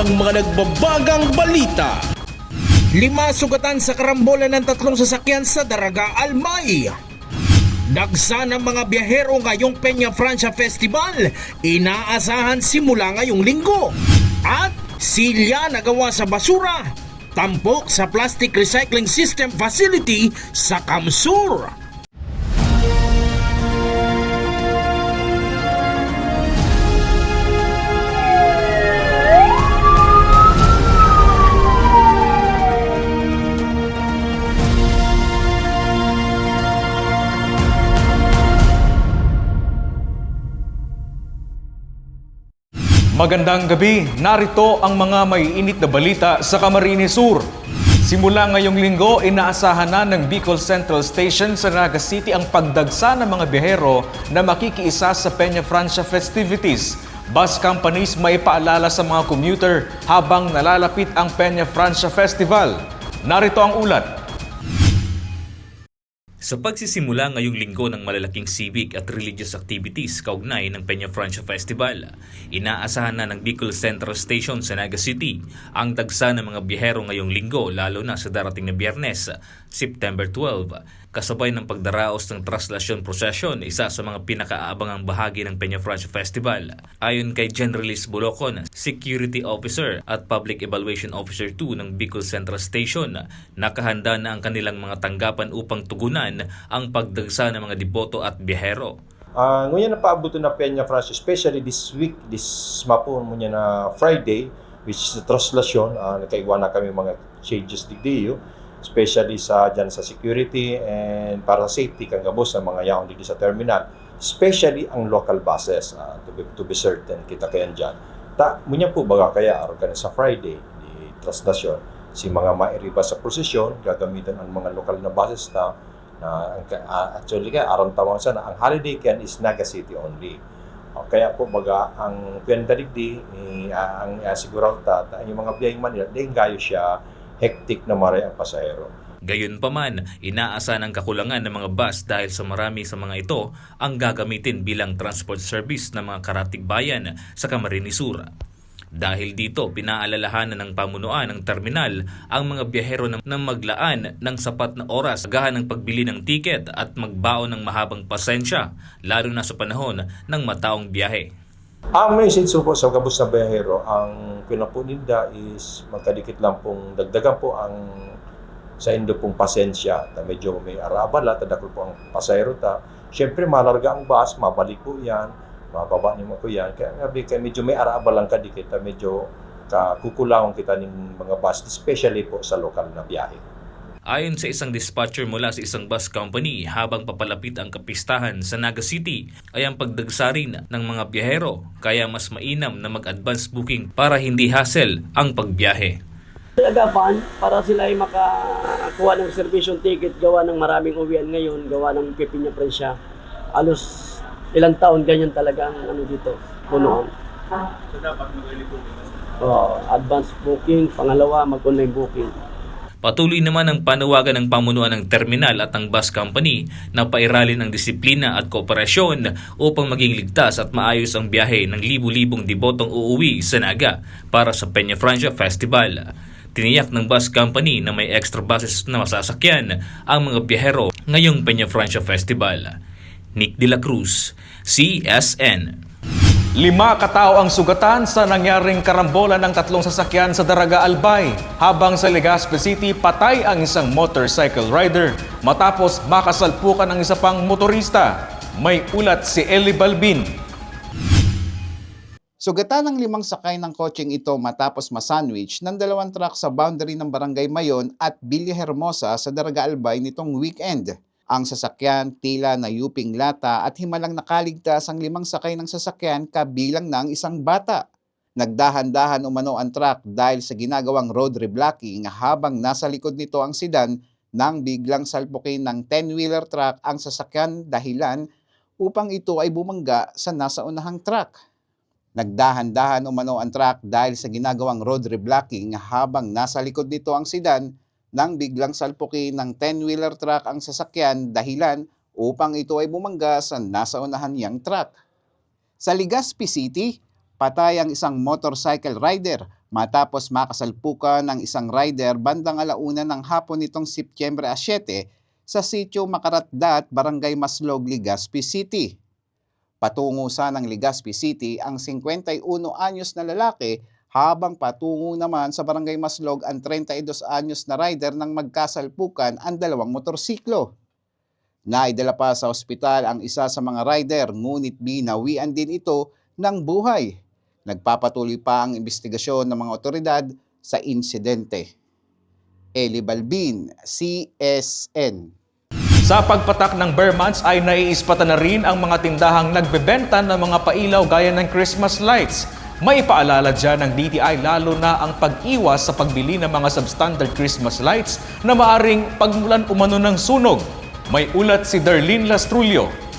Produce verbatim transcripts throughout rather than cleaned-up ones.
Ang mga nagbabagang balita. Lima sugatan sa karambola ng tatlong sasakyan sa Daraga, Albay. Dagsa ng mga biyahero ngayong Peña Francia Festival, inaasahan simula ngayong linggo. At silya na gawa sa basura, tampok sa plastic recycling system facility sa Kamsur. Magandang gabi. Narito ang mga maiinit na balita sa Camarines Sur. Simula ngayong linggo, inaasahan na ng Bicol Central Station sa Naga City ang pagdagsa ng mga biyahero na makikiisa sa Peña Francia festivities. Bus companies maipaalala sa mga commuter habang nalalapit ang Peña Francia Festival. Narito ang ulat. Sa pagsisimula ngayong linggo ng malalaking civic at religious activities kaugnay ng Peña Francia Festival, inaasahan na ng Bicol Central Station sa Naga City ang dagsa ng mga biyahero ngayong linggo, lalo na sa darating na Biyernes, September twelve, kasabay ng pagdaraos ng Traslasyon Procession, isa sa mga pinakaabangang bahagi ng Peña Francia Festival. Ayon kay Generalist Bolocon, Security Officer at Public Evaluation Officer two ng Bicol Central Station, nakahanda na ang kanilang mga tanggapan upang tugunan ang pagdagsa ng mga deboto at biyahero. Ah, ngunyan na paabot na Peña Francia, especially this week, this mapo mo niya na Friday, which is the traslasyon, ah, nagkaigwa na kami mga changes digdiyo, especially sa, dyan sa security and para sa safety kan gabos sa mga yaon digdi sa terminal, especially ang local buses, ah, to be, to be certain, kita kayan dyan. Ta, ngunyan po baga kaya, aron kan sa Friday, di traslasyon, si mga mairiba sa prosesyon, gagamitan ang mga lokal na buses ta, na, ang ka-, ah, actually ka, aram ta man sana, ang holiday kan is Naga City only. O, kaya po, baga, ang kuyan ta digdi, eh, ah, ang, ah, sigurado ta, ta, yung mga biyaheng Manila, di gayo siya hectic na maray ang pasahero. Gayunpaman, inaasahan ang kakulangan ng mga bus dahil sa marami sa mga ito ang gagamitin bilang transport service ng mga karatig bayan sa Camarines Sur. Dahil dito, pinaalalahanan ng pamunuan ng terminal ang mga biyahero na, na maglaan ng sapat na oras, agahan ang pagbili ng tiket at magbaon ng mahabang pasensya, lalo na sa panahon ng mataong biyahe. Ang message ko po sa gabos na biyahero, ang pinapo ninda is magkadikit lang pong dagdagan po ang saindo pong pasensya. Ta medyo may arabala, ta dakul po ang pasahero ta. Siyempre, malarga ang bus, mabalik po yan, mababa naman po yan. Kaya nga, kaya medyo may arabal lang kadikit, ta medyo kakukulangan kita ning mga bus, especially po sa lokal na biyahe. Ayon sa isang dispatcher mula sa isang bus company, habang papalapit ang kapistahan sa Naga City, ay ang pagdagsa rin ng mga biyahero, kaya mas mainam na mag-advance booking para hindi hassle ang pagbiyahe. Agapan, para sila ay makakuha ng reservation ticket gawa ng maraming uwian ngayon, gawa ng Peña Francia. Halos ilang taon ganyan talaga ang ano dito, punuan. So, dapat mag-early booking na sila? Oo, advance booking, pangalawa, mag-online booking. Patuloy naman ang panawagan ng pamunuan ng terminal at ng bus company na pairalin ang disiplina at kooperasyon upang maging ligtas at maayos ang biyahe ng libu-libong debotong uuwi sa Naga para sa Peña Francia Festival. Tiniyak ng bus company na may extra buses na masasakyan ang mga biyahero ngayong Peña Francia Festival. Nick de la Cruz, C S N. Lima katao ang sugatan sa nangyaring karambola ng tatlong sasakyan sa Daraga, Albay, habang sa Legazpi City, patay ang isang motorcycle rider matapos makasalpukan ang isa pang motorista. May ulat si Eli Balbin. Sugatan ang limang sakay ng kotseng ito matapos masandwich ng dalawang truck sa boundary ng Barangay Mayon at Villahermosa sa Daraga, Albay nitong weekend. Ang sasakyan tila nayuping lata at himalang nakaligtas ang limang sakay ng sasakyan kabilang na ang isang bata. Nagdahan-dahan umano ang truck dahil sa ginagawang road reblocking habang nasa likod nito ang sedan nang biglang salpukin ng ten-wheeler truck ang sasakyan dahilan upang ito ay bumangga sa nasa unahang truck. Nagdahan-dahan umano ang truck dahil sa ginagawang road reblocking habang nasa likod nito ang sedan nang biglang salpukin ng ten-wheeler truck ang sasakyan dahilan upang ito ay bumangga sa nasa unahan niyang truck. Sa Legazpi City, Patay ang isang motorcycle rider matapos makasalpukan ang isang rider bandang ala-una ng hapon nitong Setyembre a siyete sa sitio Makaratdat, Barangay Maslog, Legazpi City. Patungo sana ng Legazpi City ang singkwenta y uno anyos na lalaki, habang patungo naman sa Barangay Maslog ang treinta y dos anyos na rider nang magkasalpukan ang dalawang motorsiklo. Naidala pa sa ospital ang isa sa mga rider, ngunit binawian din ito ng buhay. Nagpapatuloy pa ang imbestigasyon ng mga otoridad sa insidente. Eli Balbin, C S N. Sa pagpatak ng ber months ay naiispatan na rin ang mga tindahang nagbebenta ng mga pailaw gaya ng Christmas lights. Maipaalala dyan ng D T I, lalo na ang pag-iwas sa pagbili ng mga substandard Christmas lights na maaring pagmulan umano ng sunog. May ulat si Darlene Lastrullo.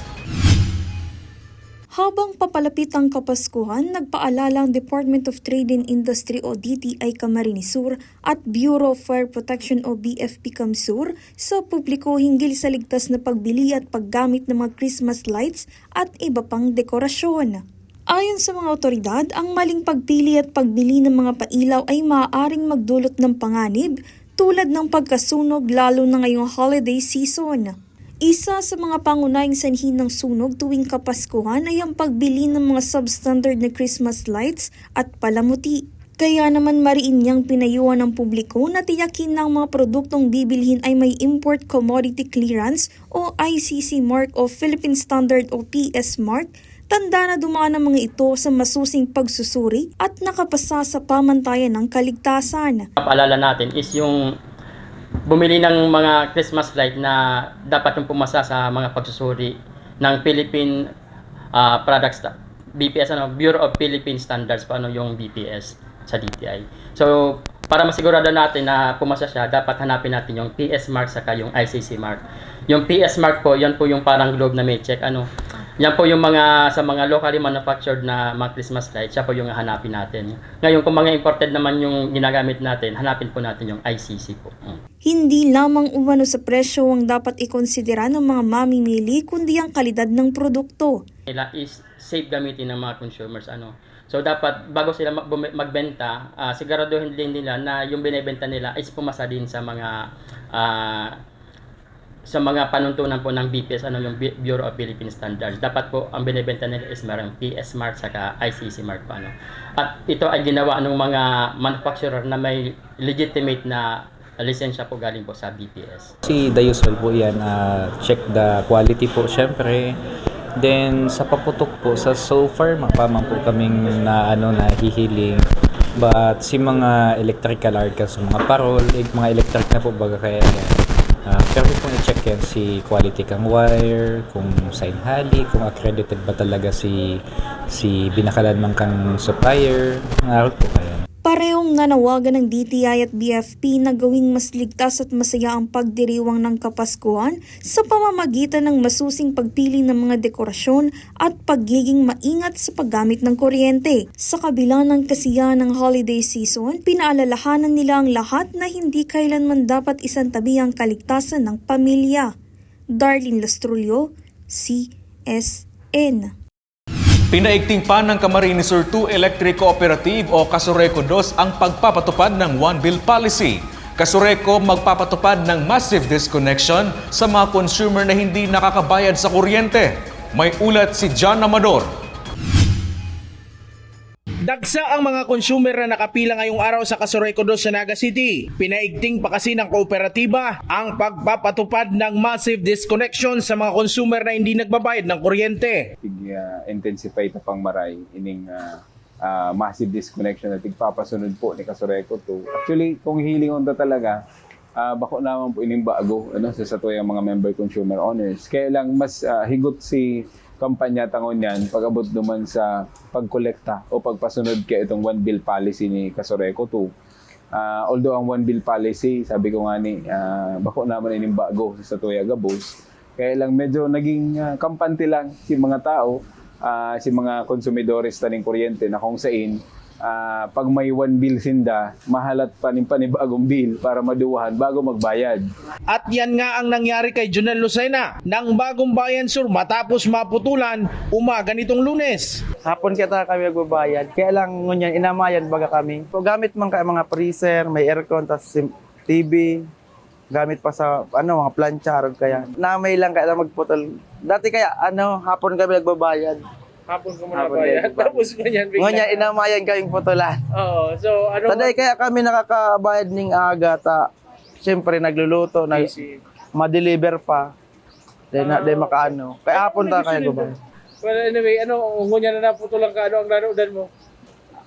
Habang papalapit ang Kapaskuhan, nagpaalala ang Department of Trade and Industry o D T I Camarines Sur at Bureau of Fire Protection o B F P CamSur sa publiko hinggil sa ligtas na pagbili at paggamit ng mga Christmas lights at iba pang dekorasyon. Ayon sa mga otoridad, ang maling pagpili at pagbili ng mga pailaw ay maaaring magdulot ng panganib tulad ng pagkasunog, lalo na ngayong holiday season. Isa sa mga pangunahing sanhi ng sunog tuwing Kapaskuhan ay ang pagbili ng mga substandard na Christmas lights at palamuti. Kaya naman, mariin niyang pinayuhan ang publiko na tiyakin na ang mga produktong bibilhin ay may Import Commodity Clearance o I C C mark o Philippine Standard o P S mark, tanda na dumaan ang mga ito sa masusing pagsusuri at nakapasa sa pamantayan ng kaligtasan. Paalala natin is yung bumili ng mga Christmas light na dapat yung pumasa sa mga pagsusuri ng Philippine ah, products, B P S, ano, Bureau of Philippine Standards po, ano, yung B P S sa D T I. So, para masigurado natin na pumasa siya, dapat hanapin natin yung P S mark saka yung I C C mark. Yung P S mark po, yan po yung parang globe na may check, ano. Yan po yung mga, sa mga locally manufactured na mga Christmas lights, siya po yung hahanapin natin. Ngayon, kung mga imported naman yung ginagamit natin, hanapin po natin yung I C C po. Mm. Hindi lamang umano sa presyo ang dapat ikonsidera ng mga mamimili, kundi ang kalidad ng produkto. Nila is safe gamitin ng mga consumers, ano. So, dapat bago sila mag-, bumi-, magbenta, ah, siguraduhin din nila na yung binebenta nila is pumasa din sa mga, ah, sa mga panuntunan po ng B P S, ano, yung Bu-, Bureau of Philippine Standards. Dapat po ang binebenta nila is merong P S mark saka I C C mark po, ano. At ito ay ginawa ng mga manufacturer na may legitimate na lisensya po galing po sa B P S. Si Diosol po yan, ah, check the quality po, syempre. Then, sa paputok po, sa so far, mapa man po kaming na, ano, nahihiling. But si mga electrical articles, mga parol, eh, mga electric na po, baga kaya yan. Ah, pero po i-check yan si quality kang wire, kung sain hali, kung accredited ba talaga si, si binakalan man kang supplier, nga po kaya. Parehong nanawagan ng D T I at B F P na gawing mas ligtas at masaya ang pagdiriwang ng Kapaskuhan sa pamamagitan ng masusing pagpili ng mga dekorasyon at pagiging maingat sa paggamit ng kuryente. Sa kabila ng kasiyahan ng holiday season, pinaalalahanan nila ang lahat na hindi kailanman dapat isantabi ang kaligtasan ng pamilya. Darlene Lastrullo, C S N. Pinaigting pa ng Camarines Sur two Electric Cooperative o Casureco dos ang pagpapatupad ng One Bill Policy. Casureco magpapatupad ng massive disconnection sa mga consumer na hindi nakakabayad sa kuryente. May ulat si John Amador. Dagsa ang mga consumer na nakapila ngayong araw sa Casureco dos sa Naga City. Pinaigting pa kasi ng kooperatiba ang pagpapatupad ng massive disconnection sa mga consumer na hindi nagbabayad ng kuryente. Tig-intensify ta pang maray ining ah, ah, massive disconnection na tigpapasunod po ni Casureco two. Actually, kung hihilingon ta talaga, ah, bako naman po ining bago, ano, sa satuyang mga member consumer owners. Kaya lang mas ah, higot si kampanya ta ngunyan pag-abot duman sa pagkolekta o pagpasunod kay itong one bill policy ni Casureco two. Ah, although ang one bill policy, sabi ko nga ni, ah, bako naman ining bago sa satuya gabos. Kaya lang medyo naging ah, kampante lang si mga tao, ah, si mga konsumidores ta ning kuryente na kung sain Ah, pag may one bill sinda, mahalat pa nin panibagong bill para maduwahan bago magbayad. At yan nga ang nangyari kay Jonel Lucena ng Bagong Bayan Sur matapos maputulan umaga nitong Lunes. Hapon kita kami nagbabayad, kaya lang ngunyan inamayan baga kami. So, gamit man kaya mga freezer, may aircon, tas sim-, T V, gamit pa sa, ano, mga plancha, arog kaya. Namay lang kaya lang magputol. Dati kaya, ano, hapon kami nagbabayad. Hapon ka muna Hapon bayad. Kami nagbabayad. Tapos ngunyan, bigla Ngunyan, na. Inamayan kaming putulan. Oo. So, ano Taday ba? Kaya kami nakakabayad ning aga, ta, siyempre, nagluluto, nag, Busy. Ma-deliver pa. Then, na, Ah, then okay. Makaano. Kaya Ay, hapon ta nagsusunod kayo na. Gubay. Well, anyway, ano, ngunyan na naputulan ka, ano ang nanudan mo?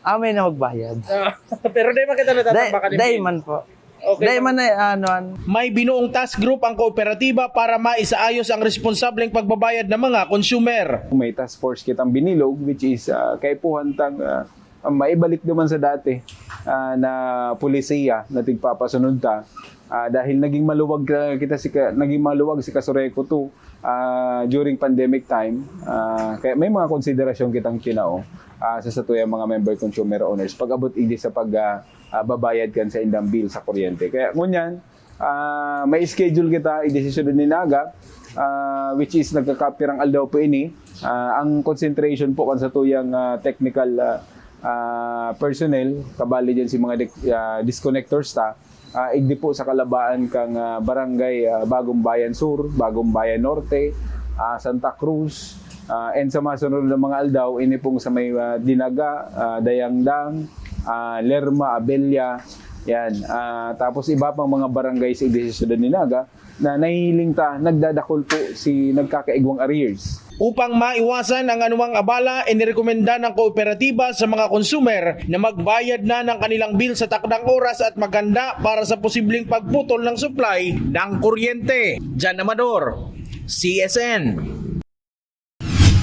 Amay na magbayad. Ah, pero di man kita Day, natatamba ka ni day Bill? Man po. Okay, Day mag- man ay, ano, an- May binuong task group ang kooperatiba para maisaayos ang responsableng pagbabayad ng mga consumer. May task force kitang binilog, which is, ah, kaipuhan tang, ah, maibalik naman sa dati, ah, na pulisiya na tigpapasunod ta. Ah, dahil naging maluwag, ah, kita si ka-, naging maluwag si Casureco two, ah, during pandemic time. Ah, kaya may mga konsiderasyon kitang tinao, ah, sa satuyang mga member consumer owners pag-abot idi sa pag, ah, ah, babayad kan sa indang bill sa kuryente. Kaya ngunyan, ah, may schedule kita, idesisyon ni Naga, ah, which is nagkakapirang aldaw po ini. Ah, ang concentration po kan satuyang, ah, technical, ah, ah, personnel, kabali dyan si mga dec-, ah, disconnectors ta, ah, igdi po sa kalabaan kang, ah, barangay, ah, Bagong Bayan Sur, Bagong Bayan Norte, ah, Santa Cruz, ah, and sa masunod na mga aldaw, ini pong sa may, ah, Dinaga, ah, Dayangdang, ah, Lerma, Abella, yan. Ah, tapos iba pang mga barangay sa iglesia syudad ni Naga na nahihiling ta, nagdadakul po si nagkakaigwang arrears. Upang maiwasan ang anumang abala, inirekomenda ng kooperatiba sa mga consumer na magbayad na ng kanilang bill sa takdang oras at maghanda para sa posibleng pagputol ng supply ng kuryente. Jan Amador, C S N.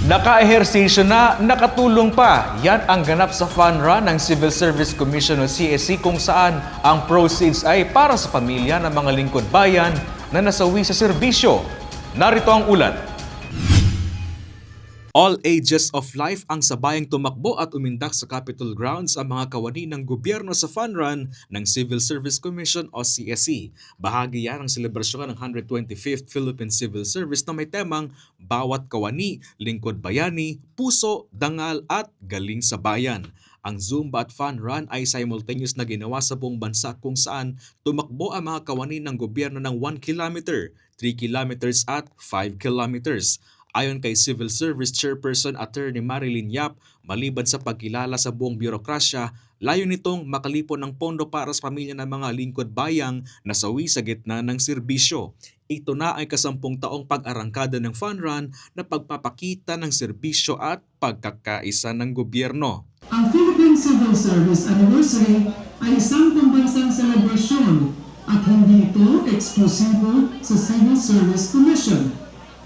Nakaehersisyo na, nakatulong pa. Yan ang ganap sa fun run ng Civil Service Commission o C S C, kung saan ang proceeds ay para sa pamilya ng mga lingkod bayan na nasawi sa serbisyo. Narito ang ulat. All ages of life ang sabayang tumakbo at umindak sa Capitol grounds ang mga kawani ng gobyerno sa fun run ng Civil Service Commission o C S C. Bahagi yan ng selebrasyon ng hundred twenty-fifth Philippine Civil Service na may temang Bawat Kawani, Lingkod Bayani, Puso, Dangal at Galing sa Bayan. Ang Zumba at Fun Run ay simultaneous na ginawa sa buong bansa, kung saan tumakbo ang mga kawani ng gobyerno ng one kilometer, three kilometers at five kilometers. Ayon kay Civil Service Chairperson Attorney Marilyn Yap, maliban sa pagkilala sa buong burokrasya, layo nitong makalipon ng pondo para sa pamilya ng mga lingkod bayang nasawi sa gitna ng serbisyo. Ito na ay kasampung taong pag-arangkada ng Fun Run na pagpapakita ng serbisyo at pagkakaisa ng gobyerno. Ang Philippine Civil Service Anniversary ay isang pambansang selebrasyon at hindi ito eksklusibo sa Civil Service Commission.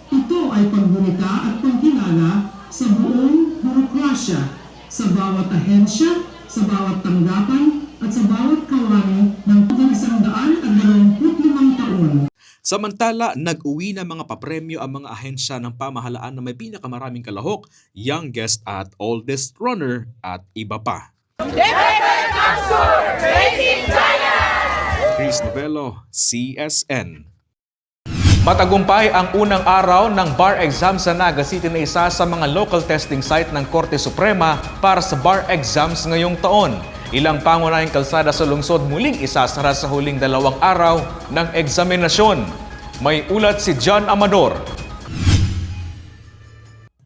Ito ay paggunita at pagkilala sa buong burokrasya, sa bawat ahensya, sa bawat tanggapan, at sa bawat kawani ng isang daan at dalawampu't limang taon. Samantala, nag-uwi na mga papremyo ang mga ahensya ng pamahalaan na may pinakamaraming kalahok, youngest at oldest runner at iba pa. Chris Novello, C S N. Matagumpay ang unang araw ng bar exam sa Naga City na isa sa mga local testing site ng Korte Suprema para sa bar exams ngayong taon. Ilang pangunahing kalsada sa lungsod muling isasara sa huling dalawang araw ng eksaminasyon. May ulat si John Amador.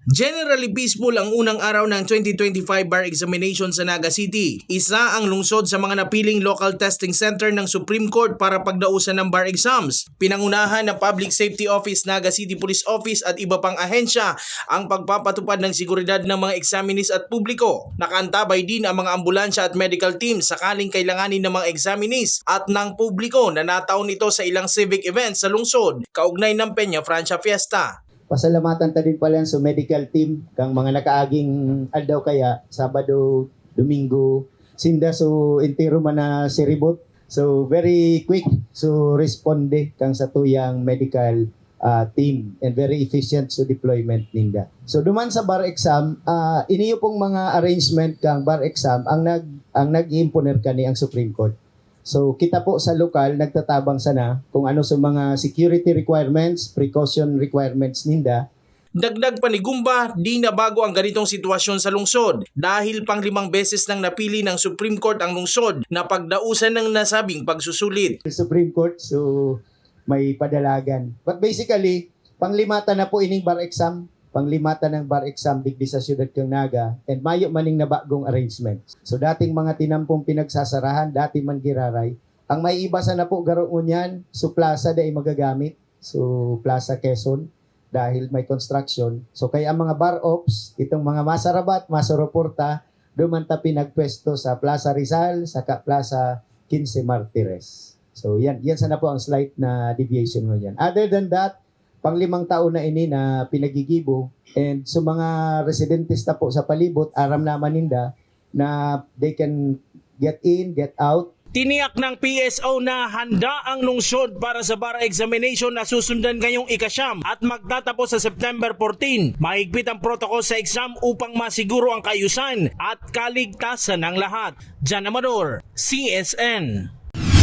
Generally peaceful ang unang araw ng twenty twenty-five bar examination sa Naga City. Isa ang lungsod sa mga napiling local testing center ng Supreme Court para pagdausan ng bar exams. Pinangunahan ng Public Safety Office, Naga City Police Office at iba pang ahensya ang pagpapatupad ng seguridad ng mga examinees at publiko. Nakaantabay din ang mga ambulansya at medical team sakaling kailanganin ng mga examinees at ng publiko na nataon ito sa ilang civic events sa lungsod kaugnay ng Peña Francia Fiesta. Pasalamatan ta din pala yan sa medical team, kang mga nakaaging aldaw kaya, Sabado, Domingo, sinda so entero man na siribot. So, very quick so responde kang satuyang medical ah, team and very efficient sa deployment ninda. So, duman sa bar exam, ah, iniyo pong mga arrangement kang bar exam ang nag-, ang nag-iimponer kani ang Supreme Court. So, kita po sa lokal, nagtatabang sana kung ano sa mga security requirements, precaution requirements ninda. Dagdag pa ni Gumba, di na bago ang ganitong sitwasyon sa lungsod dahil panglimang beses nang napili ng Supreme Court ang lungsod na pagdausan ng nasabing pagsusulit. Supreme Court, so may padalagan. But basically, panglimata na po ining bar exam. Panglimata ng bar exam digdi sa siyudad kang Naga, and mayo maning nabagong arrangement. So dating mga tinampong pinagsasarahan, dati man giraray, ang may iba sana po garo ngunyan, so plaza dai magagamit. So, Plaza Quezon, dahil may construction. So, kaya ang mga bar ops, itong mga masarabat, masoroporta, duman ta pinagpwesto sa Plaza Rizal, saka Plaza Quince Martires. So, yan, yan sana po ang slight na deviation ngunyan. Other than that, panglimang taon na ini na pinagigibo, and sa mga residentes ta po sa palibot, aram naman ninda na they can get in, get out. Tiniyak ng P S O na handa ang lungsod para sa bar examination na susundan ngayong ika-siyam at magtatapos sa September fourteen. Mahigpit ang protocol sa exam upang masiguro ang kaayusan at kaligtasan ng lahat. Jan Amador, C S N.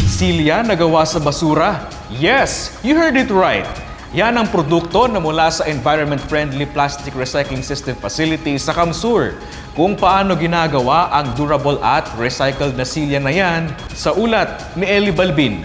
Silya na gawa sa basura? Yes, you heard it right. Yan ang produkto na mula sa environment-friendly plastic recycling system facility sa Kamsur. Kung paano ginagawa ang durable at recycled na silya na yan, sa ulat ni Eli Balbin.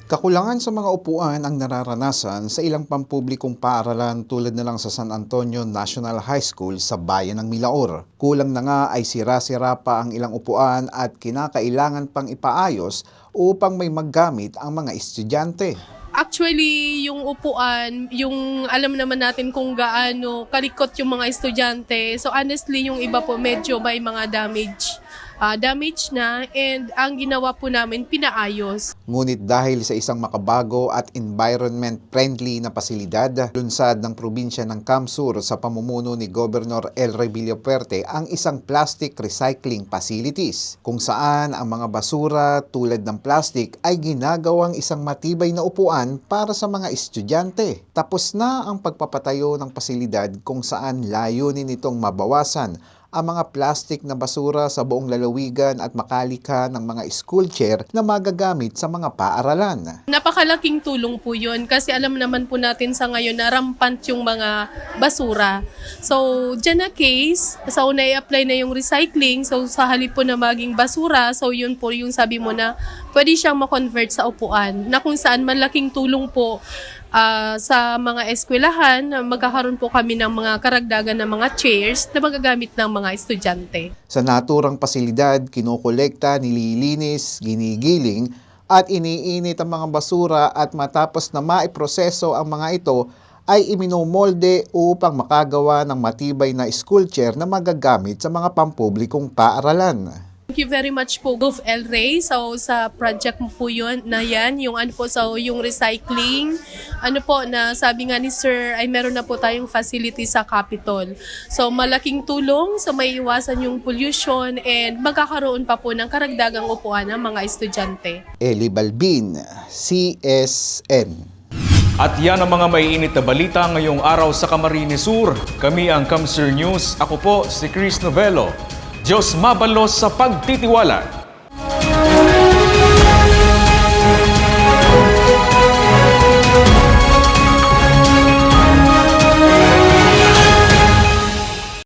Kakulangan sa mga upuan ang nararanasan sa ilang pampublikong paaralan, tulad na lang sa San Antonio National High School sa bayan ng Milaor. Kulang na nga ay sira-sira pa ang ilang upuan at kinakailangan pang ipaayos upang may maggamit ang mga estudyante. Actually, yung upuan, yung alam naman natin kung gaano kalikot yung mga estudyante. So honestly, yung iba po medyo may mga damage, ah, damage na, and ang ginawa po namin, pinaayos. Ngunit dahil sa isang makabago at environment-friendly na pasilidad, lunsad ng probinsya ng Kamsur sa pamumuno ni Governor Elroy Villafuerte ang isang plastic recycling facilities, kung saan ang mga basura tulad ng plastic ay ginagawang isang matibay na upuan para sa mga estudyante. Tapos na ang pagpapatayo ng pasilidad, kung saan layunin nitong mabawasan ang mga plastic na basura sa buong lalawigan at makalikha ng mga school chair na magagamit sa mga paaralan. Napakalaking tulong po yun kasi alam naman po natin sa ngayon na rampant yung mga basura. So, dyan na case, so nai-apply na yung recycling. So, sa halip po na maging basura, so yun po yung sabi mo na pwede siyang ma-convert sa upuan, na kung saan malaking tulong po, ah, sa mga eskwelahan. Magkakaroon po kami ng mga karagdagan ng mga chairs na magagamit ng mga estudyante. Sa naturang pasilidad, kinokolekta, nililinis, ginigiling, at iniinit ang mga basura, at matapos na maiproseso ang mga ito, ay iminomolde upang makagawa ng matibay na school chair na magagamit sa mga pampublikong paaralan. Thank you very much po, Gov El Rey. So, sa project mo po yun, na yan, yung ano po, so, yung recycling, ano po, na sabi nga ni Sir, ay meron na po tayong facility sa Capitol. So, malaking tulong sa maiiwasan yung pollution and magkakaroon pa po ng karagdagang upuan ang mga estudyante. Eli Balbin, C S N. At yan ang mga maiinit na balita ngayong araw sa Camarines Sur. Kami ang Kamsur News. Ako po si Chris Novello. Diyos mabalos sa pagtitiwala.